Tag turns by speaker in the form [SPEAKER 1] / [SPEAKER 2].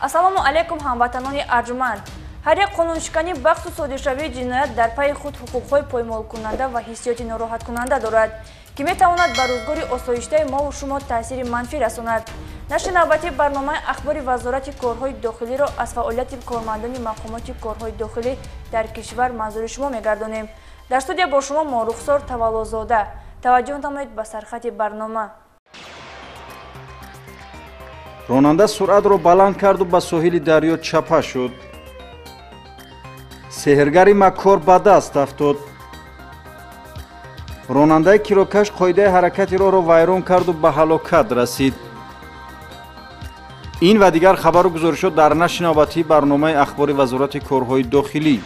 [SPEAKER 1] Ассалому алайкум, ҳамватанони арҷманд. Ҳар як қонуншиканӣ, бахусус содиршавии ҷиноят дар пайи худ ҳуқуқҳои поймолкунанда ва ҳиссиёти нороҳаткунанда дорад, ки метавонад ба рӯзгори осоиштаи мову шумо таъсири манфӣ расонад. Нашри навбатии барномаи ахбори Вазорати корҳои дохилиро аз фаъолияти кормандони мақомоти корҳои дохилӣ дар кишвар манзури шумо мегардонем. Дар студия бо шумо Морухсор Таваллозода. Таваҷҷӯҳ намоед ба сархати барнома.
[SPEAKER 2] Ронанда суръатро баланд карду ба соҳили дарё чапа шуд. Сеҳргари маккор ба даст афтод. Ронандаи кирокаш қоидаи ҳаракати роҳро вайрон карду ба ҳалокат расид. Ин ва дигар хабару гузоришот дар нашри навбатии барномаи ахбори Вазорати корҳои дохилӣ.